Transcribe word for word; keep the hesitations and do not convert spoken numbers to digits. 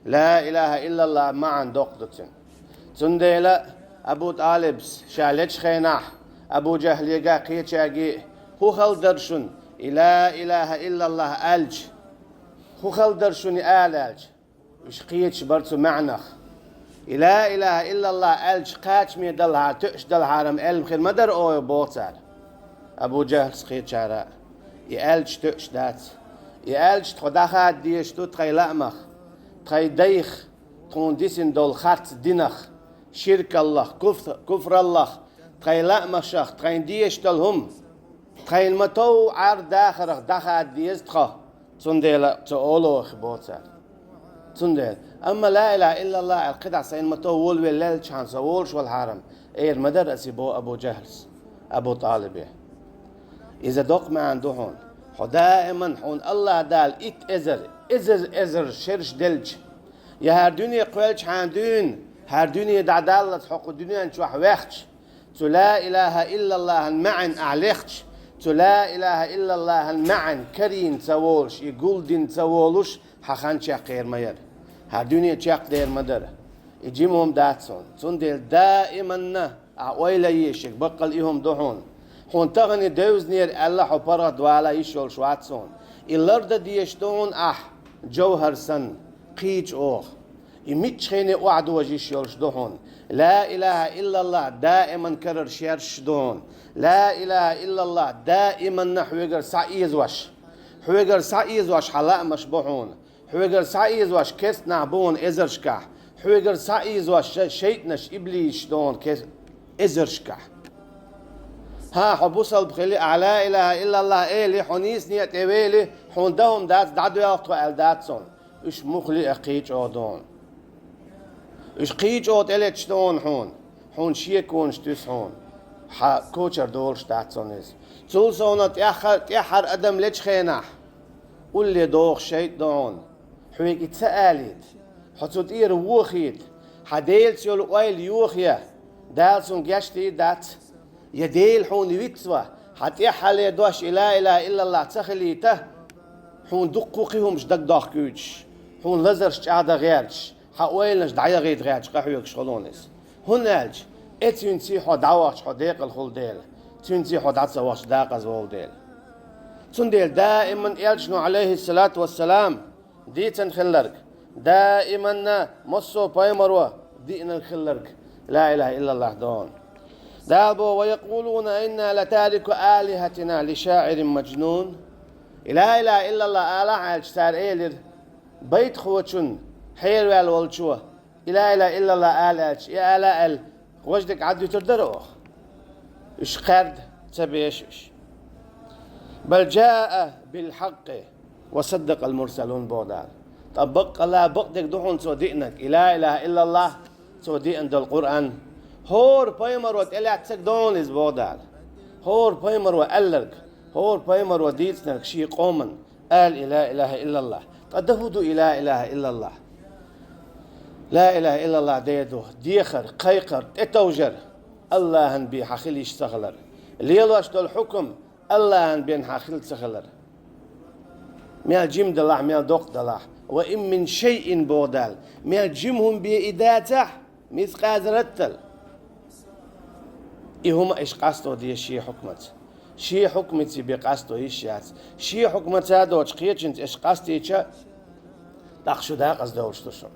Ла илаха иллаллахӀ маӀан доккха ду цуьнан. Цундела Абу ТӀалибас ша лечу хенахь Абу ЖахӀлега, кхечаьрга: «ХӀун хала дара шуна, и ла илаха иллаллахӀ аьлча? ХӀун хала дара шуна и ала?» аьлча, уьш кхеташ бара цу маьӀнах. И ла илаха иллаллахӀ аьлча, кхачаме далахьара, тоьуш далахьара-м аьлла хир ма дара оха, боху цара. Абу ЖахӀлас кхечара: «И аьлча тоьуш дац. И аьлча тхо дӀахада дезаш ду тхайн лаамах, тхайн дайх, тхуна дисина долу харц динах, ширкаллах, куф-, куфраллах, тхайн лаамашах, тхайна дезаш долу хӀума. Тхайна ма тов Ӏар дахарах дӀахада деза тхо». Цундела цо олу оха, боху цара. Цундела. Амма ла илаха иллаллахӀ аьлла кхидӀа сайна ма тов волавелла лелчхьана со волуш валахьара-м, эр ма дара аса, боху Абу ЖахӀлас Абу ТӀалибе. Иза доккха маьӀна ду хьуна. Хьо даиман, хьуна АллахӀ Дала итт эзар, эзар, эзар шераш делча, я хӀара дуьне кхоьлличхьана дуьйна, хӀара дуьне дӀадаллалц хьо кху дуьнен чохь ваьхча, цу ла илаха иллаллахӀан маьӀна ахь лехча, цу ла илаха иллаллахӀан маьӀна карийна ца волуш, и гулдина ца волуш, хьан хан чекхдер ма яра. ХӀара дуьне чекхдер ма дара. И жима хӀума дац хьуна. Цундела даиманна ахь ойла е шега, баккъал и хӀума ду хьуна. Хьуна тахана и девзинера аьлла хьо паргӀат вала йиш йолуш вац хьуна. И лардан дезаш ду хьуна ахь, жовхӀар санна, кхечу оха. И миччахьене охьадожа йиш йолуш ду хьуна. Ла илаха иллаллахӀ даиман карара шераш ду хьуна. Ла илаха иллаллахӀ даиманна хьоьгара схьаэзош. Хьоьгара схьаэзош хьан лаамаш бу хьуна. Хьоьгара схьаэзош керста нах бу хьуна эзаршкахь. Хьоьгара схьаэзош шай-, шайтӀанаш, иблисаш ду хьуна кес-, эзаршкахь. ХӀан, хьо бусалба хили, ахь ла илаха иллаллахӀ эли, хьо нийсане а тӀевели, хьуна дан хӀума дац, дӀадоьлху тхо аьлла дац хьуна. Уьш муххале а кхечу оха ду хьуна. Уьш кхечу оха тӀелеташ ду хьуна хьуна. Хьуна шеконаш туьсу хьуна. Хьан кочара долуш дац хьуна иза. Цул совна тӀаьххьа-, тӀаьххьара адам лечу хенахь, улле дохуш шайтӀа ду хьуна. Хьоьга и ца алийта, хьо цу тӀера вохийта, хьан Делаца йолу ойла йохаян, Дала цунна гечдийр дац. Я Дела хьуна вицван, хьан тӀаьххьале дош и ла илаха иллаллахӀ ца хилийта, хьуна дуккха кхин хӀумаш дагадохкуьйтуш, хьуна лазарш чӀагӀдан гӀерташ, хьан ойланаш дӀаяхийта гӀерташ къахьоьгуш хуьлу хьуна иза. ХӀунда аьлча, э, цуьнций хьо дӀавахча хьо декъала хуьлу дела, цуьнций хьо дӀа ца вахча дакъаза волу дела. Цундела даиман элчано, Ӏалайхиссалату вассалам, дийцина хилларг, даиманна массо а пайхамаро диънарг хилларг ла илаха иллаллахӀ ду хьуна. Дала боху: «Ва якъулуна инна латарикү алихатина лишаӀирин мажнун». И ла илаха иллаллахӀ алахьа аьлча, цара элира, байтахочун, хьераваьлла волчо, и ла илаха иллаллахӀ ала аьлча, и ала аьлла, важа дерг Ӏаддуьтур дара оха? Уьш кхаьрда ца беша уьш. «Бал жаа бил хьакъкъи ва саддакъал мурсалун», боху Дала. Ткъа баккъалла бакъдерг ду хьуна цо диънарг, и ла илаха иллаллахӀ, цо диъна долу Къуръан. ХӀора пайхамаро тӀелаьцнарг ду хьуна иза, боху Дала. ХӀора пайхамаро аьлларг, хӀора пайхамаро дийцинарг шен къоман. Ала и ла илаха иллаллахӀ. Ткъа дан хӀун ду и ла илаха иллаллахӀ? Ла илаха иллаллахӀ дер ду дехар, кхайкхар, тӀетовжар, АллахӀан бен хьан хила йиш ца хилар. Лелош долу хьукам АллахӀан бен хьан хила ца хилар. Мел жима далахь, мел доккха далахь. «Ва ин мин шайин», боху Дала. Мел жима хӀума бен и дацахь, мискъала зарратал. И хӀума аша къасто деза шен хьукмаца. Шен хьукмаца бен къасто йиш яц. Шен хьукмаца доцу кхечуьнца аша къастийча, тӀаккха шу дакъаздовлуш ду шу.